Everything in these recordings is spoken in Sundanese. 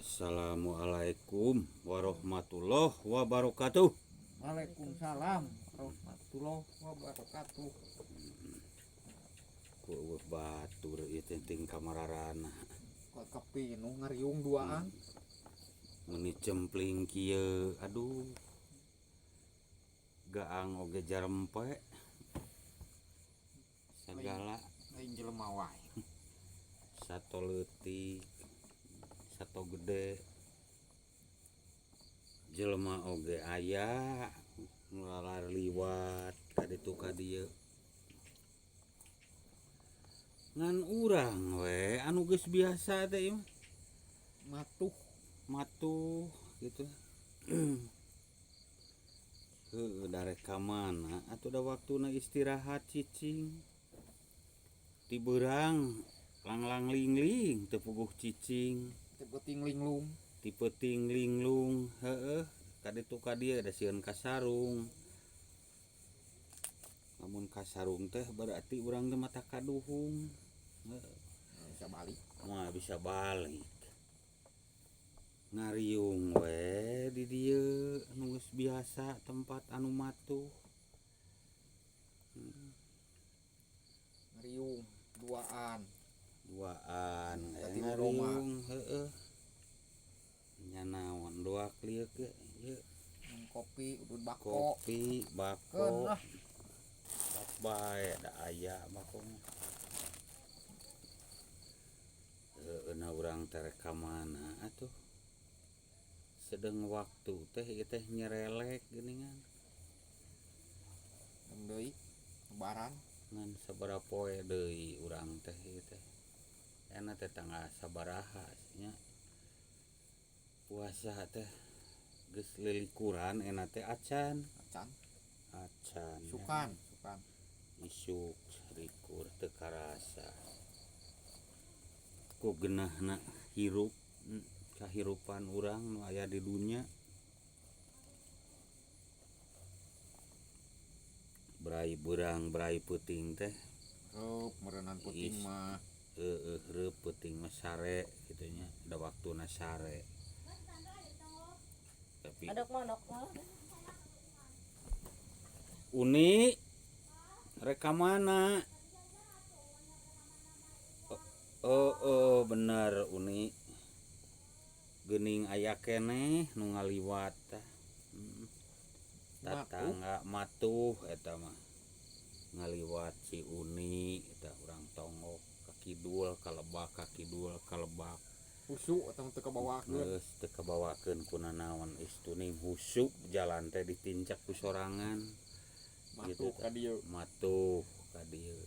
Assalamualaikum warahmatullahi wabarakatuh. Waalaikumsalam warahmatullahi wabarakatuh. Ku eueuh batur ieu teh ting kamararana. Kok kepinuh ngariung duaan. Meuni cempling kieu, aduh. Gaang oge jarempe. Sagala Lain jelema wae. Sato leutik, sato gede. Jelema oge aya nu liwat ka ditu ka dieu. Ngan urang we anu geus biasa teh ieu mah. Matuh. Matuh gitu. Heueuh, darek ka mana atuh, da waktuna istirahat cicing. Ti beurang langlang lingling teu puguh cicing. Teu peuting linglung. Ti peuting linglung, heueuh, ka ditu ka dieu da sieun kasarung. Lamun kasarung teh berarti urang teh mata kaduhung. Heueuh. Bisa balik. Moal bisa balik. Ngariung we di dieu nu geus biasa tempat anu matuh. Ngariung duaan. Duaan Tadi Roma. Ngariung, heueuh. Nya naon doak lieu ke ieu. Minum kopi udud bako. Kopi, Keun bako. lah. Sok bae da aya bako mah. Heueuh, na urang teh rek ka mana atuh. Sedeng waktu teh ieu teh nyerelek geuningan. Deung deui lebaran. Ngan sabaraha poe deui urang teh ieu teh. Enak teh tanggal sabaraha nya. Puasa teh geus lilikuran enak teh acan. Acan. Acan. Sukan, sukan. Isuk likur teu karasa. Ku geunahna hirup, kahirupan urang nu aya di dunya. Brai beurang brai peuting teh. Reup meureunan peuting Is. mah. Heueuh, reup peuting mah sare kitu nya, da waktuna sare. Tapi Adok manok mah. Uni rek ka mana? Oh, oh, bener Uni. Geuning aya keneh nu ngaliwat tah. Tatangga matuh eta mah. Ngaliwat si Uni eta urang tonggok ka kidul ka lebak, ka kidul ka lebak. Husu eta mah teu kabawakeun. Geus teu kabawakeun kuna naon istuning husu jalan teh ditincak ku sorangan. Matuh Gitu ka dieu. Matuh ka dieu.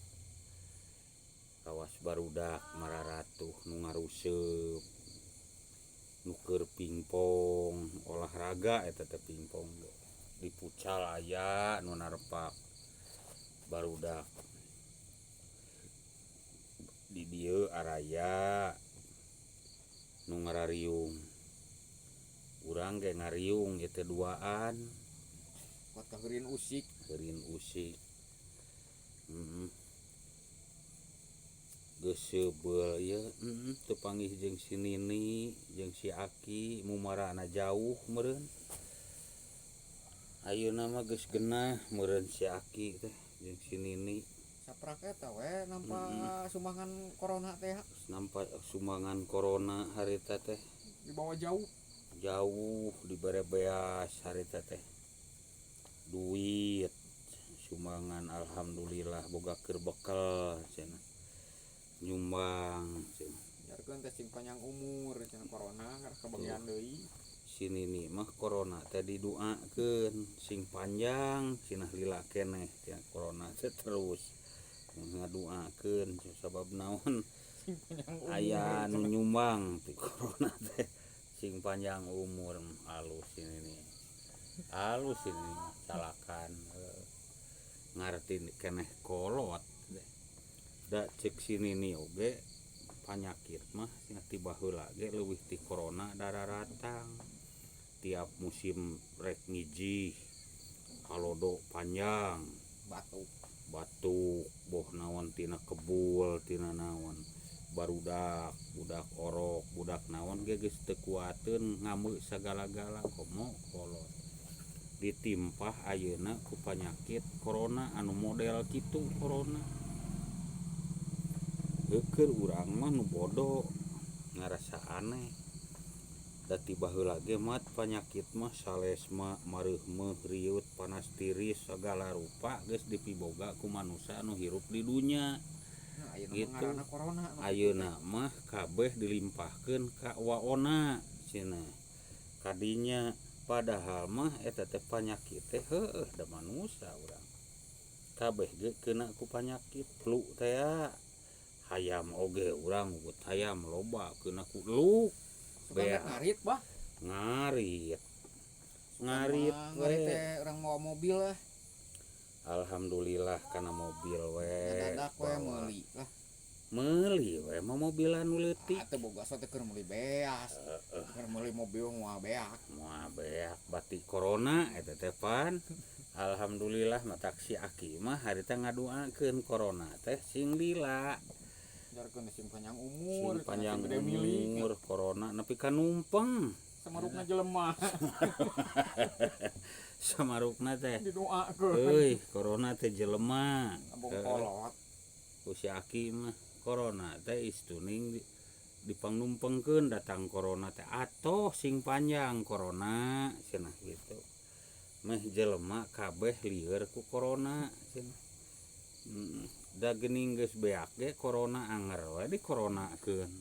Kawas barudak mararatuh nu ngaruseup. Nu keur pingpong, olahraga eta teh pingpong ge. Di futsal aya nu narepak barudak. Di dieu araya nu ngarariung. Urang ge ngariung ieu teh duaan. Kuat kaheureun usik. Heureun usik. Heeh. Geus seubeul ieu, heeh, teu panggih jeung si Nini jeung si Aki mumarana jauh meureun. Ayeuna mah geus genah meureun si Aki teh jeung si Nini. Saprak eta we nampa sumbangan corona teh. Geus nampa sumbangan corona harita teh. Dibawa jauh. Jauh dibere beas harita teh. Duit sumbangan alhamdulillah boga keur bekel cenah. Nyumbang cenah. Biarkeun teh sing panjang umur cenah corona ngarah kabagian deui. Si Nini mah corona teh diduakeun sing panjang cenah, lila keneh cenah corona teh terus ngaduakeun sabab naon. Sing panjang umur. Aya nu nyumbang ti corona teh sing panjang umur. Alus si Nini, alus si Nini mah calakan, ngarti keneh kolot da cek si Nini oge panyakit mah cenah ti baheula ge leuwih ti corona dararatang tiap musim rek ngijih kalodo panjang. Batuk. Batuk boh naon tina kebul tina naon. Barudak budak orok budak naon ge geus teu kuateun ngambeu sagala-gala komo kolot ditimpah ayeuna ku panyakit corona anu model kitu corona. Heukeun urang mah nu bodoh ngarasa aneh da ti baheula ge mat panyakit mah salesma, mareuhmeuh, riut, panas tiris sagala rupa geus dipiboga ku manusa anu hirup di dunya. Nah, ayeuna mah gitu. Ngaranna corona nu kitu teh. Ayeuna mah kabeh dilimpahkeun ka waona cenah kadinya, padahal mah eta teh panyakit teh heueuh da manusa urang kabeh ge keuna ku panyakit flu teh ya. Hayam oge urang ugut hayam loba keuna ku luk. Suka Beak. Ngarit bah. Ngarit. Suka Ngarit mah ngarit we. Teh urang mawa mobil lah. Alhamdulillah kana mobil we. Ngadadak we bawa. Meuli lah. Meuli we mah mobilan nu leutik. Atuh boga teh keur meuli beas. Keur meuli mobil moal beak. Moal beak bati corona eta teh pan. Alhamdulillah matak si aki mah harita ngadoakeun corona teh sing lila. Jarkeun sing panjang umur, sing panjang sing gede milik. Umur corona nepi ka numpeng. Samarukna jelema. Samarukna teh. Didoakeun. Euy, corona teh jelema. Abong Heeh. kolot. Ku si aki mah corona teh istuning dipangnumpengkeun datang corona teh atoh sing panjang corona cenah gitu. Meh jelema kabeh lieur ku corona cenah. Da geuning geus beak ge corona anger we dikoronakeun.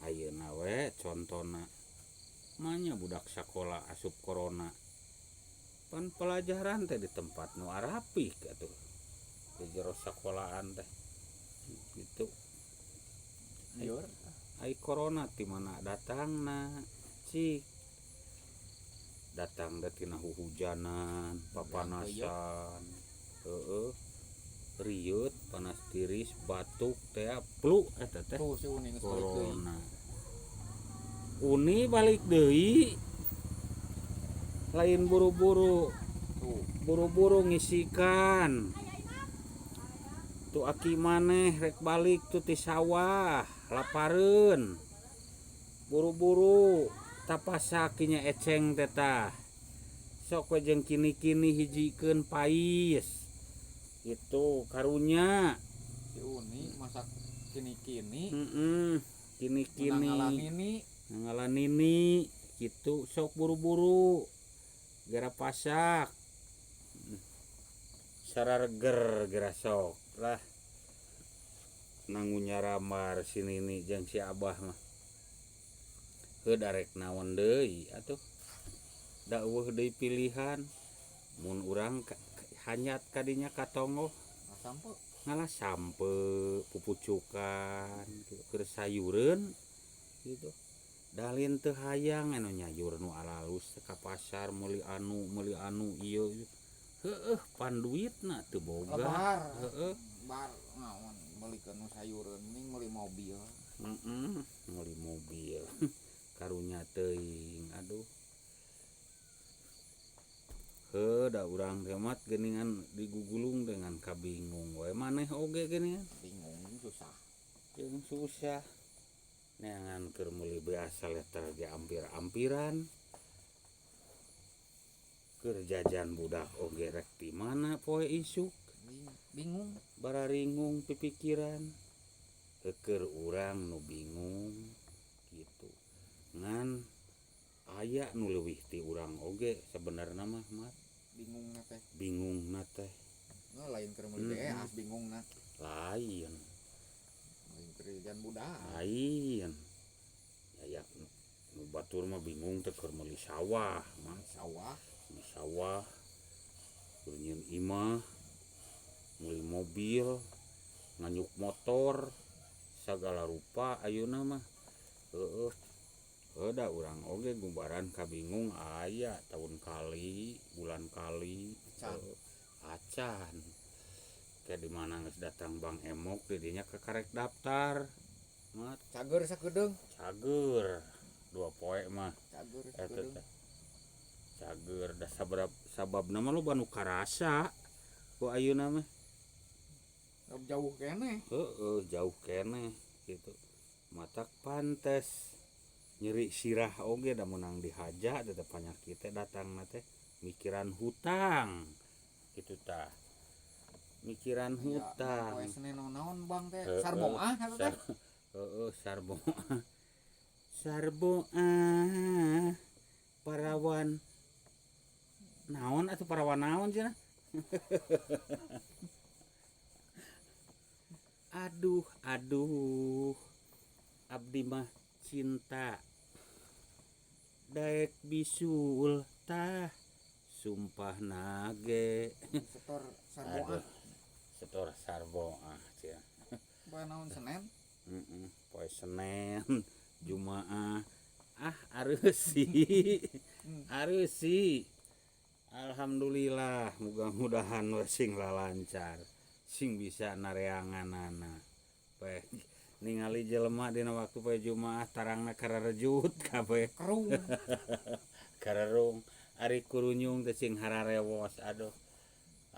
Ayeuna we contona manya budak sakola asup corona. Pan pelajaran teh di tempat nu arapih atuh. Di jero sakolaan teh gitu. Lieur. Ai corona ti mana datangna cik datang teh tina huhujanan, papanasan, heeh, rieut, panas tiris, batuk teh flu eta teh. Tuh si Uni geus balik deui. Corona Uni balik deui lain buru-buru. Tuh. Buru-buru ngisikan tuh aki maneh rek balik tuh ti sawah lapareun buru-buru tapasak nya eceng teh tah sok we jeung kini-kini hijikeun pais itu karunya. Si Uni masak kini-kini. Heeh, kini-kini. Menang ngalah nini. Ngalah nini gitu sok buru-buru gera pasak sarareger gera sok lah nanggu nyarambar si nini jeung si abah mah heuh darek naon deui atuh da eueuh deui pilihan mun urang hanyat kadinya ka tonggoh. Nah, sampe. Ngalah sampe pupucukan gitu keur sayureun gitu dalin teu hayang anu nyayur nu alalus ka pasar meuli anu ieu heueuh pan duitna teu boga. Lebar. Heeh. Bar naon meulikeun nu sayureun ning meuli mobil. Heeh, meuli mobil karunya teuing aduh. Heuh da urang teh mat geuningan digugulung dengan kabingung we maneh oge geuningan. Bingung susah. Jeung susah neangan keur meuli beas liter ge ampir-ampiran keur jajan budak oge rek ti mana poe isuk. Bingung. Bararingung pipikiran keur urang nu bingung gitu ngan aya nu leuwih ti urang oge sebenarna mah mat. Bingung teh. Bingung na teh. Nah, lain keur meuli beas bingungna. Lain. Lain keur jajan budak. Lain aya nu batur mah bingung teh keur meuli sawah mah. Sawah. Meuli sawah keur nyieun imah meuli mobil nganyuk motor sagala rupa ayeuna mah heueuh. Heuh da urang oge gubaran kabingung aya tahun kali bulan kali. Acan. Heueuh, acan kayak di mana geus datang Bang Emok di dinya kekarek daftar mat. Cager sakedeung. Cager 2 poe mah. Cager eta sakedeung. Teh cager da sabab sababna mah loba nu karasa ku ayeuna mah. Jauh keneh. Heeh, jauh keneh gitu. Matak pantes nyeri sirah oge da meunang dihaja tetep panyakit teh datangna teh mikiran hutang kitu tah. Mikiran hutang. Poe Senen naon bang teh? Sarbong ah eta teh. Heeh, sarbong. Sarbo ah parawan naon atuh parawan naon cenah. Aduh aduh abdi mah cinta daek bisul tah sumpah nage Setor sarbo ah. Setor sarbo ah cenah. Poe naon Senen? Heeh, poe Senen Jumaah ah areusi. Areusi. Alhamdulillah mudah-mudahan we sing lalancar sing bisa nareanganana. Poe ningali jelema dina waktu poe Jumaah tarangna kararejut kabeh. Kerung. Karerung ari kurunyung teh sing hararewos aduh.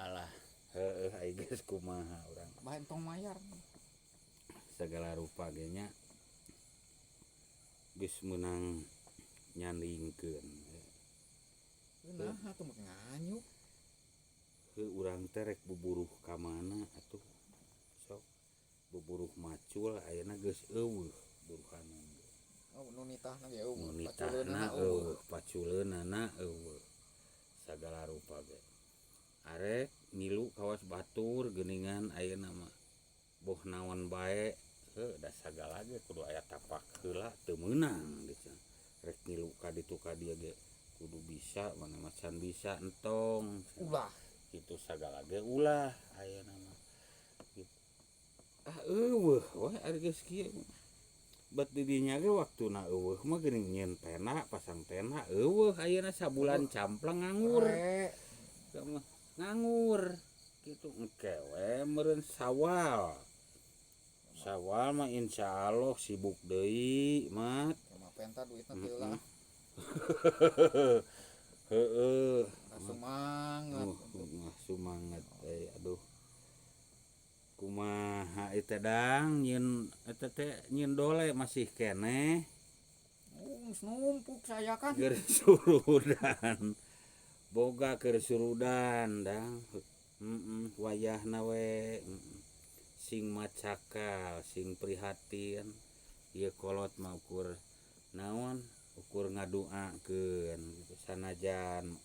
Alah heueuh ai geus kumaha urang. Bae entong mayar. Segala rupa ge nya geus meunang nyandingkeun. Nah, atuh mah nganyuk. Heuh urang teh rek buburuh ka mana atuh. Sok buburuh macul ayeuna geus eueuh buruhanan. Oh, nu nitahna ge eueuh. Nu nitahna eueuh, paculeunana eueuh. Sagala rupa ge. Arek ngilu kawas batur geuningan ayeuna mah. Boh naon bae heuh da sagala ge kudu aya tapak heula teu meunang gitu. Rek ngilu ka ditu ka dieu ge kudu bisa mana macan bisa entong ulah kitu sagala ge ulah ayeuna mah. Gitu. Ah eueuh we ari geus kieu. Bet di dinya ge waktuna eueuh mah geuning nyieun tenda pasang tenda eueuh ayeuna sabulan campleng nganggur. Nganggur kitu engke we meureun Sawal. Sawal mah insyaallah sibuk deui mat. Mah penta duitna teu lah. Heeh. Sumanget. Sumanget aduh. Kumaha ieu dang nyieun eta teh nyieun dole masih keneh. Geus numpuk saya kan. Keur surudan. Boga keur surudan dang. Heeh, wayahna we. Sing macakal, sing prihatin. Ieu kolot mah ukur naon? Ukur ngaduakeun gitu sanajan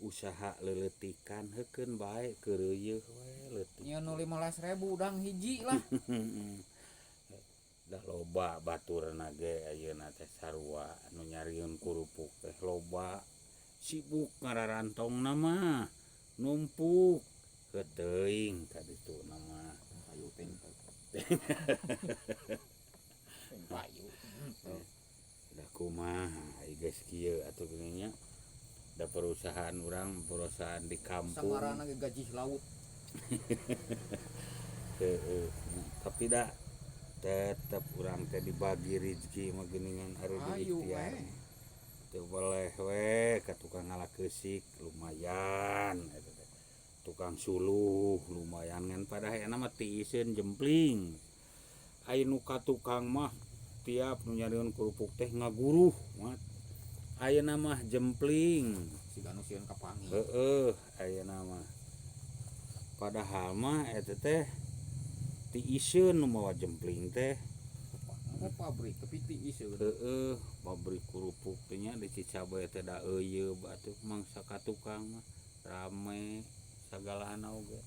usaha leuleutikan heukeun bae keureuyeun we leutik. Nyieun nu 15.000 udang hiji lah. Da loba baturna ge ayeuna teh sarua anu nyarieun kurupuk teh loba sibuk ngararantongna mah numpuk heuh teuing ka dituna mah. Payu ting. Ting payu. Da kumaha ai geus kieu atuh geuning nya. Da perusahaan urang perusahaan di kampung. Samarana ge gaji laut. Heeh, tapi da tetep urang teh dibagi rezeki mah geuningan ari ikhtiar. Teu boleh we ka tukang ngalakeusik lumayan eta teh. Tukang suluh lumayan ngan padahal mah tiiseun jempling. Aya nu ka tukang mah tiap nu nyarieun kerupuk teh ngaguruh mat. Ayeuna mah jempling siga nu sieun kapanggih. Heeh, ayeuna mah. Padahal mah eta teh tiiseun nu mawa jempling teh. Oh, pabrik tapi tiiseun. Heeh, pabrik kerupuk teh nya di Cicabe teh da euyeub atuh mangsa ka tukang mah rame sagalana oge.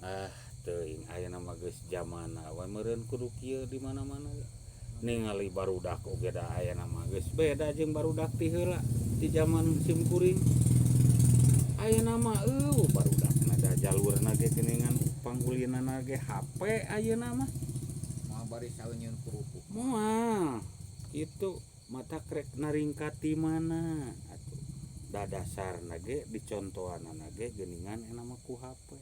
Ah, teuing ayeuna mah geus jamanna we meureun kudu kieu di mana-mana ge. Ningali barudak oge da ayeuna mah geus beda jeung barudak ti heula ti jaman sim kuring. Ayeuna mah eueuh barudakna da jalurna ge geuningan panggulinana ge HP ayeuna mah. Moal bari saeunyeun kerupuk. Moal. Kitu mata krek naringkat ti mana atuh. Da dasarna ge dicontohanana ge geuningan eta mah ku HP.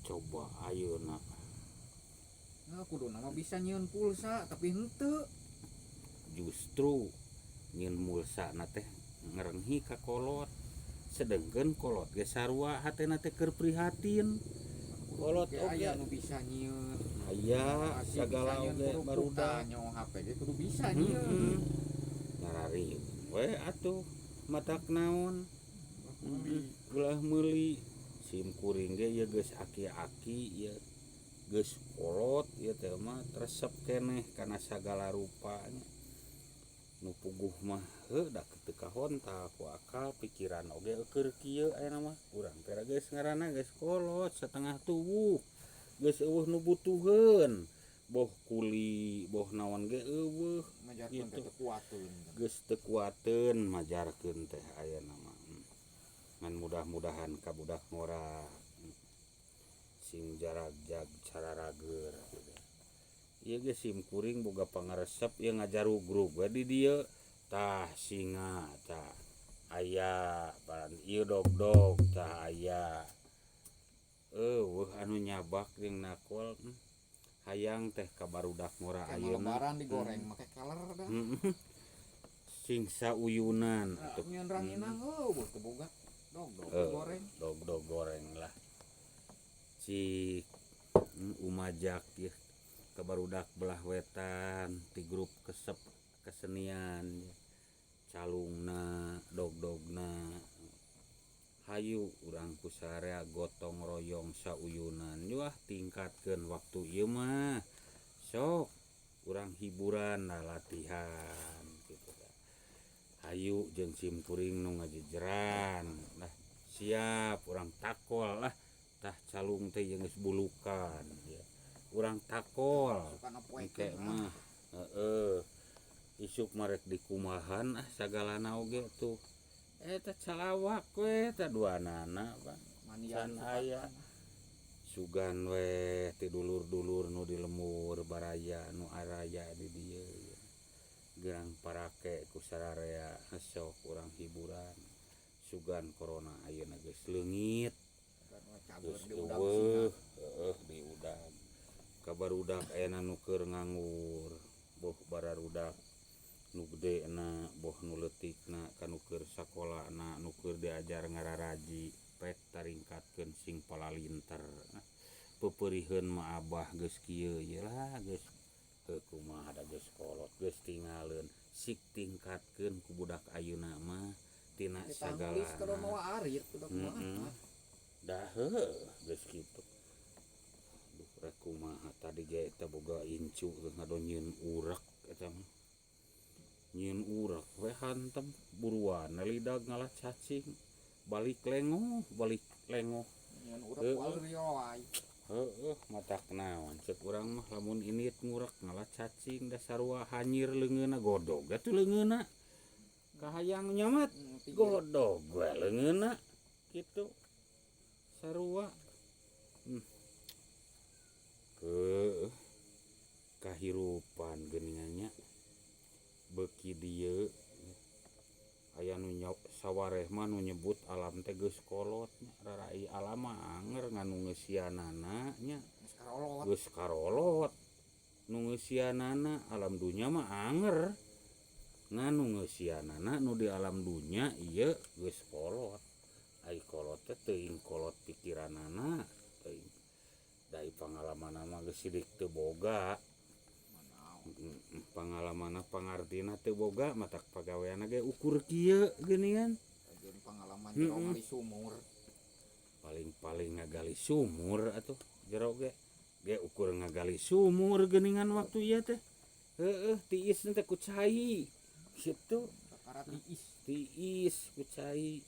Coba ayeuna. Nah, kuduna mah bisa nyieun pulsa tapi henteu. Justru nyieun mulsa na teh ngerenghi ka kolot. Sedengkeun kolot ge sarua hatena teh keur prihatin. Kolot Ge oge. Aya nu bisa nyieun. Aya Masih sagala bisa nyieun oge kerupuk. Barudak. Tah, nyo HP ge kudu bisa nyieun. Heeh. Nyarariung we atuh, matak naon. Ulah meuli. Sim kuring ge ieu geus aki-aki ieu, geus kolot ieu teh mah, resep keneh kana sagala rupa nya. Nu puguh mah heuh da teu kahontal ku akal pikiran oge eueur kieu. Ayeuna mah urang teh geus ngaranna geus kolot satengah tubuh, geus euweuh nu butuheun, boh kuli boh naon ge euweuh. Majarkeun Gitu. Teh teu kuateun. Geus teu kuateun majarkeun teh ayeuna mah. Ngan mudah-mudahan ka budak ngora sing jaragjag cararageur gitu. Ieu ge sim kuring boga pangaresep ieu, ngajarugrug we di dieu. Tah, singa tah aya paran ieu, dog-dog tah aya, euweuh anu nyabak jeung nakol. Hayang teh ka barudak ngora Kayak ayeuna. Lebaran digoreng make kaler dah. Sing sauyunan atuh. Nyieun ranginang euweuh teu boga. Dog-dog goreng. Dog-dog goreng lah. Cik umajak ya ke barudak belah wetan di grup kesep kesenian ya. Calungna, dog-dogna, hayu urang ku sarea gotong royong sauyunan. Wah, tingkatkeun waktu ieu mah, sok urang hiburan lah, latihan gitu kan. Hayu jeung sim kuring nu ngajejeran lah, siap urang takol lah. Tah, calung teh jeung geus bulukan ya. Urang takol. Sukana Engke poekeun. Mah heeh, isuk marek dikumahan ah sagalana oge tuh. Eta calawak we eta duanana, Pak. Manian. Can aya. Sugan we ti dulur-dulur nu di lembur baraya nu araya di dieu ya. Gerang parake ku sararea, sok urang hiburan. Sugan corona ayeuna geus leungit. Geus euweuh, heeh, diudag. Ka barudak ayeuna nu keur nganggur, boh bararudak nu gedena boh nu leutikna, ka nu keur sakolana, nu keur diajar ngararaji, pek taringkatkeun sing palalinter. Peupeuriheun mah abah geus kieu ieu lah, geus heuh kumaha da geus kolot, geus tingaleun. Sik tingkatkeun ku budak ayeuna mah tina Ditanglis kalau sagalana. Mawa arit udah kumaha. Dah heuh geus kitu. Duh, rek kumaha, tadi ge eta boga incu teh ngadon nyieun urek eta mah. Nyieun urek we hantem buruan lidag ngalah cacing. Balik lengoh, balik lengoh. Nyieun urek Heeh. ku alrioi. Heeh, matak naon ceuk urang mah, lamun indit ngurek ngalah cacing da sarua hanyir leungeunna, godog atuh leungeunna. Kahayang nyamat godog we leungeunna kitu. Sarua. Keuh kahirupan geuningan nya. Beuki dieu aya nu sawareh mah nu nyebut alam teh geus kolot nya, rarai alam mah anger ngan nu ngeusianana nya. Geus karolot. Geus karolot nu ngeusianana. Alam dunya mah anger ngan nu ngeusianana, nu di alam dunya ieu geus kolot. Ai kolot teh teuing kolot pikiranana, teuing da pangalamanna mah geus sidik teu boga. Pangalamanna, pangartina teu boga, matak pagaweanna ge ukur kieu geuningan. Jeung pangalaman jero ngali sumur. Paling-paling ngagali sumur atuh jero ge ge ukur ngagali sumur geuningan waktu ieu teh. Heeh, tiis teh ku cai kitu. Kakara tiis. Tiis ku cai.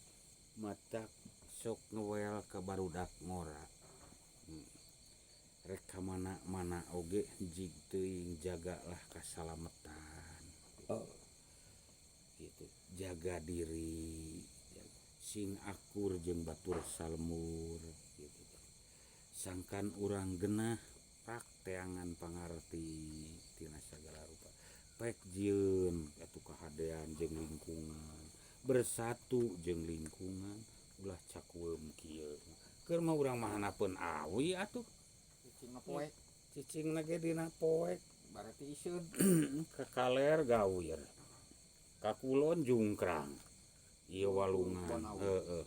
Matak sok ngewel ka barudak ngora. Rek ka mana-mana oge jig teuing jagalah kasalamatan gitu, jaga diri, sing akur jeung batur salembur gitu. Sangkan urang genah prak teangan pangarti tina sagala rupa, pek jieun atuh kahadean jeung lingkungan, bersatu jeung lingkungan, ulah cakueum kieu. Keur mah urang mah hanapeun awi atuh. Cicingna poek. Cicingna ge dina poek. Bare tiiseun. Ka kaler gawir, ka kulon jungkrang, ieu walungan. Heeh,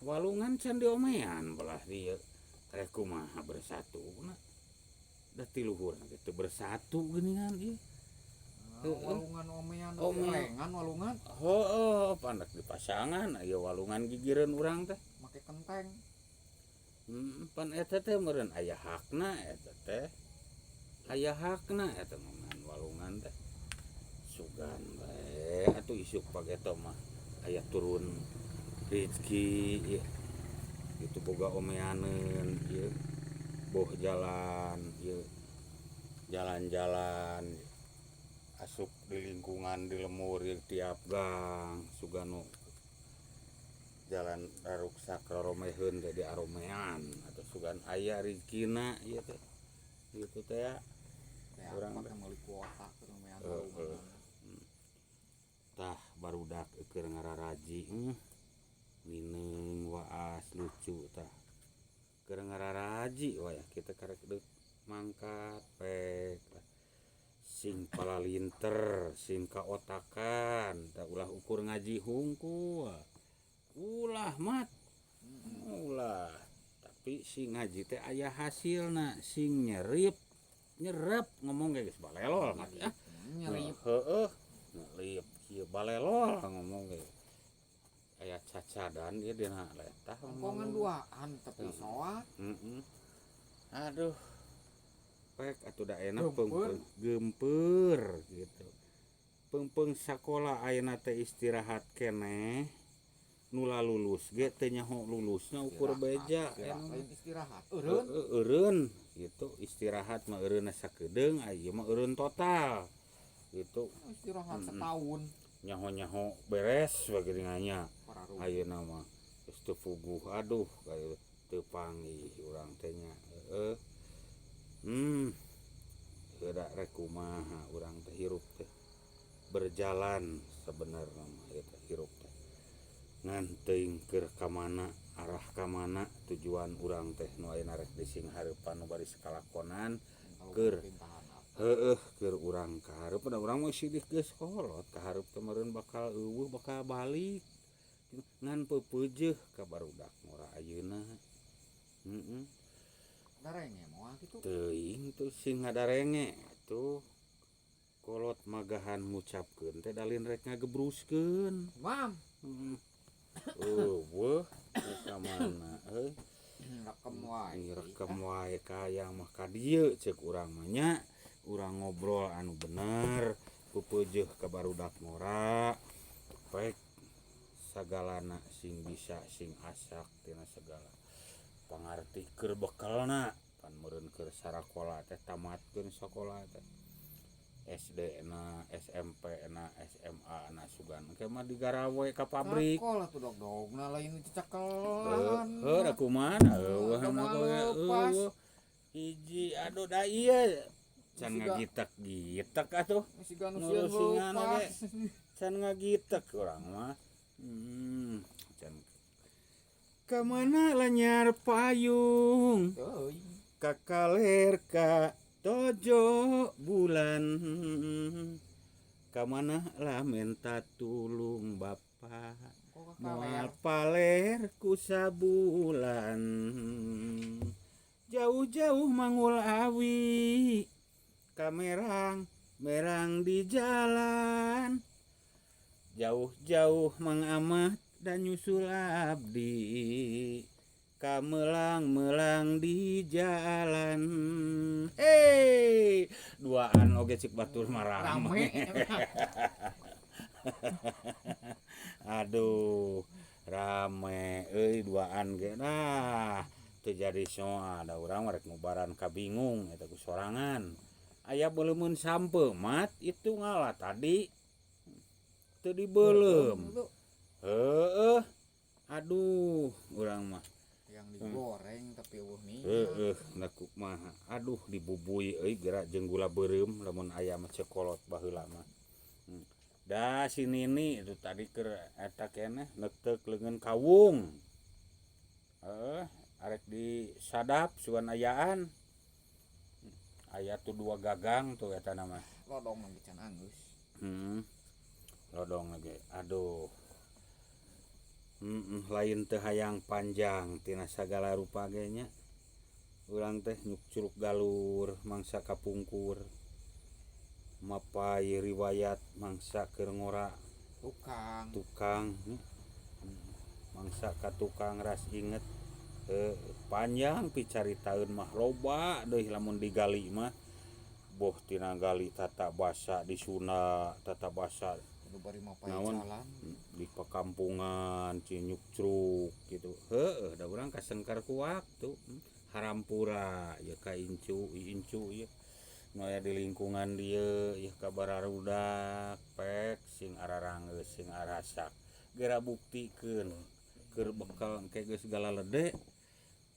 walungan can diomean belah dieu. Rek kumaha bersatuna? Da ti luhur ge teu bersatu geuningan ieu. Nah, walungan omean Omean. Rengan walungan. Heueuh, pandak di pasangan aya walungan gigireun urang teh. Make kenteng. Pan eta teh meureun aya hakna eta teh. Aya hakna eta ngomean walungan teh. Sugan bae atuh isuk pageto mah aya turun rezeki ieu. Itu boga omeaneun ieu. Boh jalan ieu. Jalan-jalan asup di lingkungan di lemur ieu tiap gang sugan nu jalan raruksak roromeheun teh di aromean atau sugan aya rezekina ieu teh gitu teh ya. Teh Urang make meuli kuota keur omean Heeh. walungan. Tah barudak keur ngararaji nineung waas lucu tah keur ngararaji waya kita karek deuk mangkat pek lah. Sing palalinter sing kaotakan tah ulah ukur ngaji hungkul ulah mat ulah tapi sing ngaji teh aya hasilna sing nyerip nyerep ngomong ge geus balelol mat ya. Nyerip. Heeh, ngelip kieu balelol ngomong ge aya cacadan ieu dina letah. Tongkongan duaan tapi soa. Heeh. Aduh, pek atuh da enak. Geumpeur. Peungpeung geumpeur gitu, peungpeung sakola ayeuna teh istirahat keneh nu lulus ge teu nyaho lulusna ukur beja. Istirahat, Anu. Lain istirahat eureun. Heeh, eureun gitu. Istirahat mah eureunna sakedeung, ieu mah eureun total gitu. Istirahat setahun. Nyaho-nyaho beres bageuningannya. Pararuguh. Ayeuna mah geus teu puguh, aduh, kayak teu panggih urang teh nya. Heeh, heuda rek kumaha urang teh hirup teh berjalan sebenarnya mah ieu teh hirup teh ngan teuing keur ka mana, arah ka mana tujuan urang teh nu ayeuna rek dising hareupan nu baris kalakonan. Kalau pemerintahan apa? Heueuh, keur urang ka hareup da urang mah sidih geus kolot ka hareup teh meureun bakal euweuh, bakal balik ngan peupeujeuh ka barudak ngora ayeuna, heeh. Darenge moal kitu. Teuing tuh sing ngadarenge tuh kolot magahan ngucapkeun teh dalin rek ngagebruskeun. Mam. Heeh, euweuh rek ka mana euy. Rekem wae. Rekam wae kaya mah ka dieu ceuk urang mah nya, urang ngobrol anu bener, peupeujeuh ka barudak ngora pek sagalana sing bisa sing asak tina segala pangarti keur bekelna pan meureun keur sarakola teh tamatkeun sakola teh SD na SMP na SMA na sugan engke mah digarawe ka pabrik. Sakola tuh dog-dogna lain cecakelan. Heuh, da kumaha euweuh Udah mah mah ge lepas. euweuh. Hiji aduh da ieu can ngagitek-gitek atuh. Siga nu sieun Ngurusingan leupas. oge. Can ngagitek urang mah. Can ka mana lanyar payung Teuing. ka kaler ka tojo bulan ka mana lah menta tulung bapak. Kok ka Moal kaler? paler ku sabulan jauh-jauh mangul awi kamerang merang di jalan jauh-jauh Mang Amat dan nyusul abdi kamelang-melang di jalan. Eh, duaan oge cik batur mah rame. Rame. Aduh, rame euy duaan ge nah teu jadi soa da urang mah rek ngubaran kabingung eta ku sorangan aya beuleumeun sampe mat itu ngalah tadi teu dibeuleum. Itu Heeh, aduh urang mah. Yang digoreng tapi euweuh minyak. Heeh, da kumaha, aduh, dibubui euy geura jeung gula beureum lamun aya mah ceuk kolot baheula mah. Da si Nini itu tadi keur eta keneh neuteuk leungeun kawung. Heeh, arek disadap sugan ayaan. Aya tuh dua gagang tuh eta nama. Lodong lagi can anggeus. Lodong lagi. Aduh. Lain teu hayang panjang tina sagala rupa ge nya. Urang teh nyukcruk galur mangsa kapungkur, mapai riwayat mangsa keur ngora. Tukang. Tukang nya. Mangsa ka tukang ras inget, panjang picaritaeun mah, loba deui lamun digali mah, boh tina gali tata basa di Sunda, tata basa Kudu bari mapai naon jalan. Di perkampungan Cinyukcruk gitu, heueuh, da urang kasengkar ku waktu. Harampura ya ka incu, incu ieu nu aya di lingkungan dieu ieu ka bararudak, pek sing ararangeus, sing arasak, geura buktikeun keur bekal engke geus galalede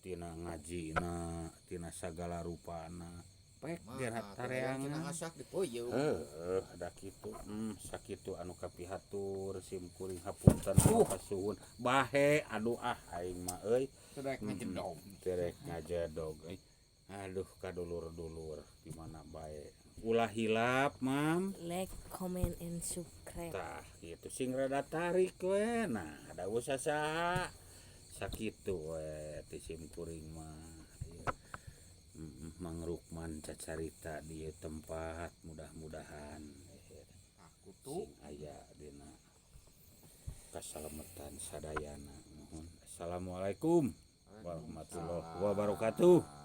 tina ngajina, tina sagala rupana, pek geura Mah cenah tareangan. Asak dipeuyeum. Heeh, da kitu. Sakitu anu kapihatur sim kuring, hapunten anu kasuhun. Bahe, aduh, ah, aing mah euy. Teu daek ngajedog. Teu rek ngajedog euy. Aduh, ka dulur-dulur di mana bae. Ulah hilap, Mam. Like, comment, and subscribe. Tah, gitu sing rada tarik we. Nah, da usah saha. Sakitu we ti sim kuring mah. Ieu. Mang Rukman cacarita di ieu tempat, mudah-mudahan Aku tuh sing aya dina kasalametan sadayana. Nuhun. Assalamualaikum warahmatullahi wabarakatuh.